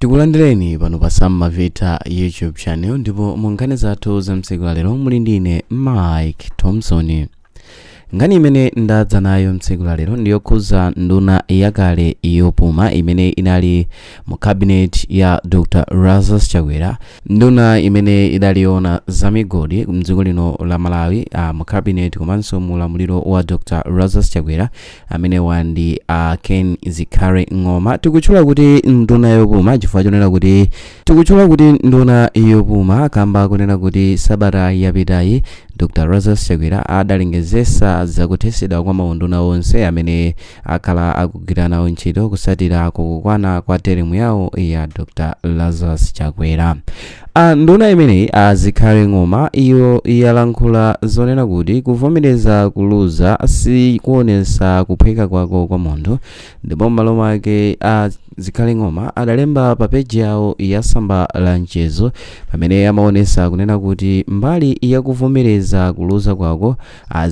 Tikulandireni pano pa Sam Mavita YouTube channel, ndipo mu nkhani zathu za mtsiku la lero muli ndine Mike Thompson. Nkhani imene ndadza nayo mtsiku la lero ndiyokhuza nduna yakale yopuma imene inali mu cabinet ya Dr. Lazarus Chakwera, nduna imene idaliona za migodi mdziko lino la Malawi mu cabinet komanso mu ulamuliro wa Dr. Lazarus Chakwera. Amenewa ndi Ken Zikhale Ng'oma. Tikutchula kuti nduna yopuma chifukwa chonena kuti, tikutchula kuti nduna yopuma kamba kunena kuti sabata yapitayi Dr. Lazarus Chakwera adalengezesa zakuthesedwa kwa maunduna onse amene akhala akugwira nawo ntchito kusatira kukwana kwa teremu yawo ya Dr. Lazarus Chakwera. Nduna imeneyi, a Zikhale Ng'oma, iyo yalankhula zonena kuti kuvomereza kuluza si kuonesa kuphweka kwako kwa munthu. Ndipo m'malo mwake a Zikhale Ng'oma adalemba pa peji yawo ya tsamba la mchezo pamene amaonesa kunena kuti mbali yakuvomereza kuluza kwako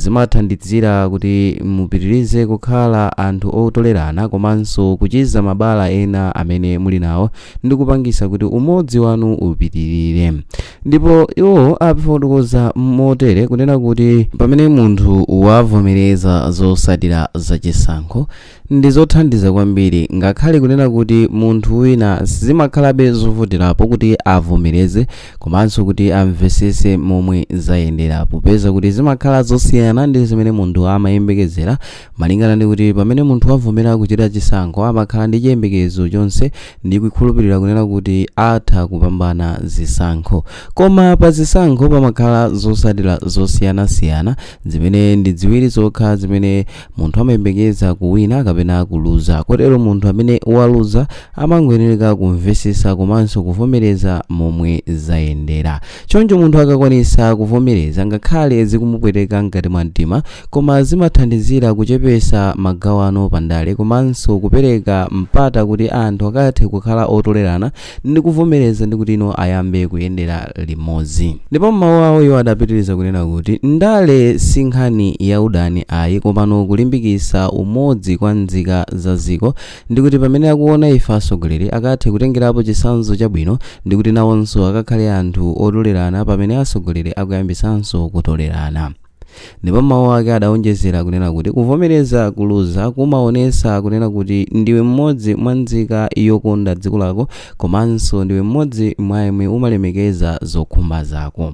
azimathandizira kuti mupitirize kukhala anthu otolerana komanso kuchiza mabala ena amene muli nawo ndi kupangisa kuti umodzi wanu upitirire. Ndipo iwo afotokoza motere kunena kuti pamene munthu wavomereza zotsatira zachisankho ndi zothandiza kwambiri, ngakhale kunena kuti munthu wina zimakhalabe zovutirapo kuti avomereze komanso kuti amvesese momwe zayendera, popeza kuti zimakhala zosiyana ndi zimene munthu amayembekezera, malingana ndi kuti pamene munthu wavomera kuchita chisankho amakhala ndi chiyembekezo chonse ndi kukhulupirira kunena kuti atha kupambana zisankho. Koma pa zisankho pamakhala zotsatira zosiyanasiyana zimene ndi ziwiri zokha zimene munthu amayembekeza, kuwina kapena kuluza. Kotero munthu amene waluza amangoyenera kumvesesa komanso kuvomereza momwe zayendera. Choncho munthu akakwanisa kuvomereza, ngakhale zikumupweteka mkati mwa mtima, koma zimathandizira kuchepesa magawano pandale komanso kupereka mpata kuti anthu akathe kukhala otolerana ndi kuvomereza ndi kuti ino ayambe kuyendera limodzi. Ndipo mmawu awo iwo adapitiriza kunena kuti ndale si nkhani ya udani ayi, komano kulimbikitsa umodzi kwa nzika za dziko, ndi kuti pamene akuona ife atsogoleri akathe kutengerapo chitsanzo chabwino ndi kuti nawonso akakhale anthu otolerana pamene atsogoleri akuyambisanso kutolerana. Ndipo mawu ake adawonjezera kunena kuti kuvomereza kuluza kumaonesa kunena kuti ndiwe mmodzi mwa nzika yokonda dziko lako komanso ndiwe mmodzi mwa yemwe umalemekeza zokhumba zako.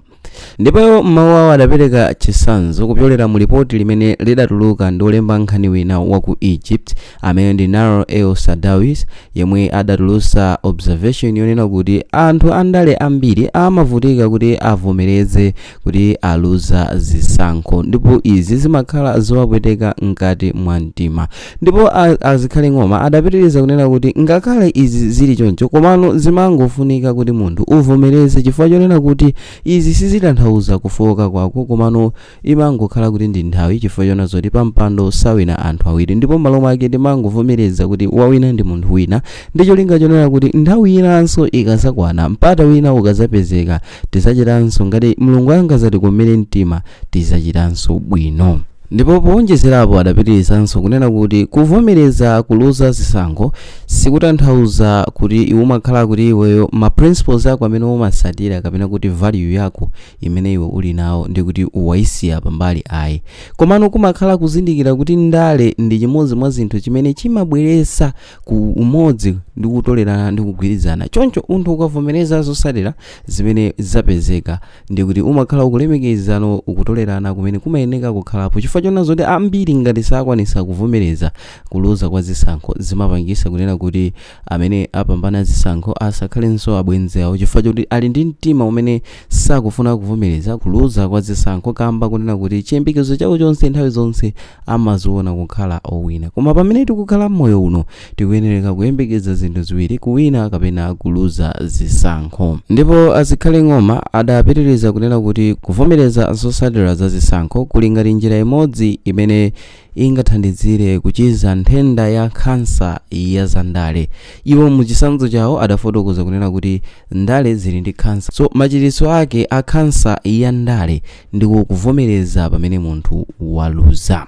Ndipo mawu awo adapereka chitsanzo kupyolera mu lipoti limene lidatuluka ndi olemba nkhani wina wa ku Egypt amene ndi Naro El Sadawis, yemwe adatulutsa observation yonena kuti anthu andale ambiri amavutika kuti avomereze kuti aluza zisankho, ndipo izi zimakhala zowapweteka mkati mwa mtima. Ndipo a Zikhale Ng'oma adapitiriza kunena kuti ngakhale izi zili choncho, komano zimangofunika kuti munthu uvomereze, chifukwa chonena kuti izi sizitanthauza kufowoka kwako, komano imangokhala kuti ndi nthawi, chifukwa chona zoti pampando sawina anthu awiri, ndipo m'malo mwake timangovomereza kuti wawina ndi munthu wina, ndi cholinga chonena kuti nthawi inanso ikazakwana, mpata wina ukazapezeka, tizachitanso, ngati Mulungu angazatikomere mtima, tizachitanso bwino. Ndipo powonjezerapo adapitirizanso kunena kuti kuvomereza kuluza zisankho sikutanthauza kuti iwe umakhala kuti iweyo ma principles ako amene umasatira kapena kuti value yako imene iwe uli nawo ndi kuti uwayisiya pambali ayi, komano kumakhala kuzindikira kuti ndale ndi chimodzi mwa zinthu chimene chimabweretsa ku umodzi ndi kutolerana ndi kugwirizana. Choncho munthu ukavomereza zotsatira zimene zapezeka ndi kuti umakhala ukulemekezano ukutolerana kumene kumayeneka kukhalapo, chifukwa chona zoti ambiri ngati sakwanisa kuvomereza kuluza kwa zisankho zimapangisa kunena kuti amene apambana zisankho asakhalenso abwenzi awo, chifukwa choti ali ndi mtima umene sakufuna kuvomereza kuluza kwa zisankho, kamba kunena kuti chiyembekezo chawo chonse nthawi zonse amaziona kukhala owina. Koma pamene tikukhala mmoyo uno tikuyenereka kuyembekeza zinthu ziwiri, kuwina kapena kuluza zisankho. Ndipo a Zikhale Ng'oma adapitiriza kunena kuti kuvomereza zotsatira za zisankho kuli ngati njira imodzi imene ingathandizire kuchiza nthenda ya khansa ya zandale. Iwo muchitsanzo chawo adafotokoza kunena kuti ndale zili ndi khansa, so machiritso ake a khansa ya ndale ndiko kuvomereza pamene munthu waluza.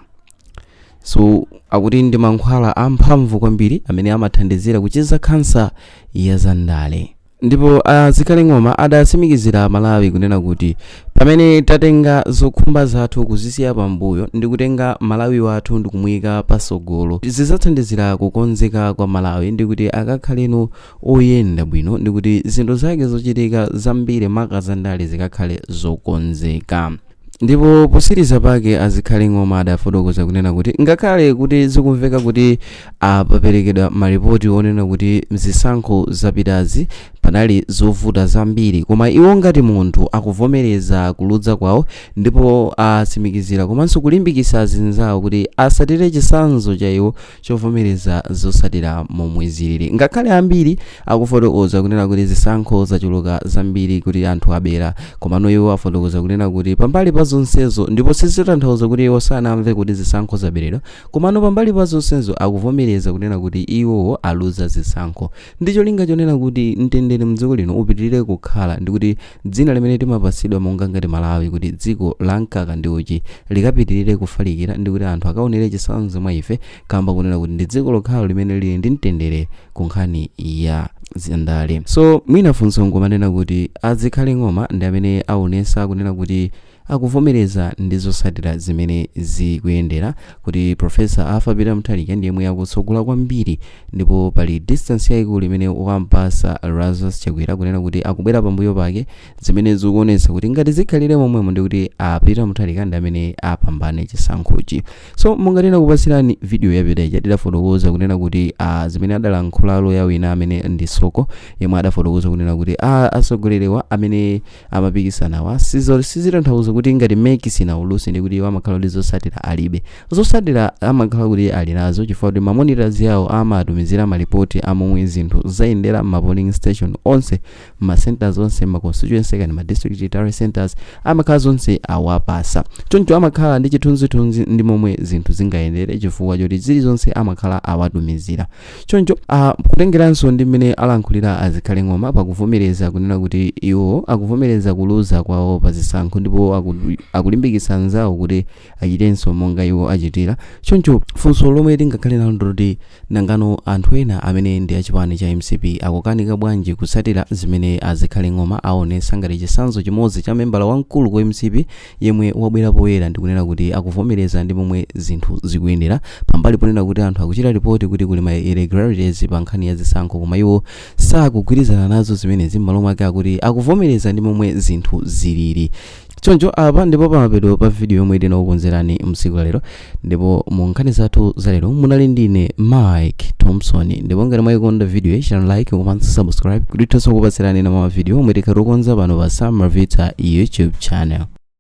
So akuti ndi mankhwala amphamvu kwambiri amene amathandizira kuchiza khansa ya zandale. Ndipo a Zikhale Ng'oma adatsimikizira Malawi kunena kuti pamene tatenga zokhumba zathu kuzisiya pambuyo ndi kutenga Malawi wathu ndi kumuyika pasogolo, zidzathandizira kukonzeka kwa Malawi ndi kuti akakhaleno oyenda bwino ndi kuti zinthu zake zochitika zambiri, maka zandale, zikakhale zokonzeka. Ndipo posiriza pake a Zikhale Ng'oma adafotokoza kunena kuti ngakhale kuti zikumveka kuti apaperekedwa malipoti onena kuti zisankho zapitazi panali zovuta zambiri, koma iwo ngati munthu akuvomereza kuludza kwawo ndipo atsimikizira komanso kulimbikitsa azinzawo kuti asatire chitsanzo cha iwo chovomereza zotsatira momwe zilili. Ngakhale ambiri akufotokoza kunena kuti zisankho zachuluka zambiri, kuti anthu abera, komano iwo afotokoza kunena kuti pambali pa zonsezo, ndipo sizitanthauza kuti iwo sanamve kuti zisankho zaberedwa, komano pambali pa zonsezo akuvomereza kunena kuti iwowo aluza zisankho ndi cholinga chonena kuti mtendere mdziko lino upitirire kukhala, ndi kuti dzina limene timapatsidwa monga ngati Malawi kuti dziko la mkaka ndi uchi likapitirire kufalikira, ndi kuti anthu akaonere chitsanzo mwa ife, kamba kunena kuti ndi dziko lokhalo limene lili ndi mtendere ku nkhani ya zandale. So mwina funso nkumanena kuti a Zikhale Ng'oma ndi amene aonesa kunena kuti akuvomereza ndi zotsatira zimene zikuyendera, kuti Professor Arthur Peter Mutharika ndi yemwe akutsogola kwambiri, ndipo pali distance yayikulu imene wampasa Lazarus Chakwera kunena kuti akubwera pambuyo pake, zimene zikuonetsa kuti ngati zikhalire momwemo ndi kuti a Peter Mutharika ndi amene apambane chisankhochi. So monga tinakupatsirani video yapita ija, tidafotokoza kunena kuti zimene adalankhula loya wina amene ndi Soko, yemwe adafotokoza kunena kuti atsogoleriwa amene amapikisanawa sizitanthauza kuti ngati MEC sinaulutse ndi kuti iwo amakhala kuti zotsatira alibe. Zotsatira amakhala kuti ali nazo, chifukwa kuti ma monitors yawo amatumizira malipoti amomwe zinthu zayendera ma polling station onse, ma centers onse, ma constituency kani ma district tally centers, amakhala zonse awapasa. Choncho amakhala ndi chithunzithunzi ndi momwe zinthu zingayendere, chifukwa choti zilizonse amakhala awatumizira. Choncho kutengeranso ndi mmene alankhulira a Zikhale Ng'oma pakuvomereza kunena kuti iwo akuvomereza kuluza kwawo pa zisankho, ndipo akulimbikitsa anzawo kuti achitenso monga iwo achitira. Choncho funso lomwe tingakhale nalo ndiloti, nangano anthu ena amene ndi achipani cha MCP akukanika bwanji kutsatira zimene a Zikhale Ng'oma aonesa ngati chitsanzo chimodzi cha membala wamkulu ku MCP yemwe wabwera poyera ndikunena kuti akuvomereza ndi momwe zinthu zikuyendera, pambali ponena kuti anthu akuchita ripoti kuti kuli ma irregularities pa nkhani ya zisankho, koma iwo sakugwirizana nazo zimenezi, m'malo mwake akuti akuvomereza ndi momwe zinthu zilili? Choncho apa ndipo pamapeto pa video yomwe tinakukonzerani msiku lalero, ndipo mu nkhani zathu zalero munali ndine Mike Thompson. Ndipo ngati mwayikonda video, chitani like komanso subscribe kuti tithenso kupatsirani na ma video omwe tikhala tikukonza pano pa Sam Mavita YouTube channel.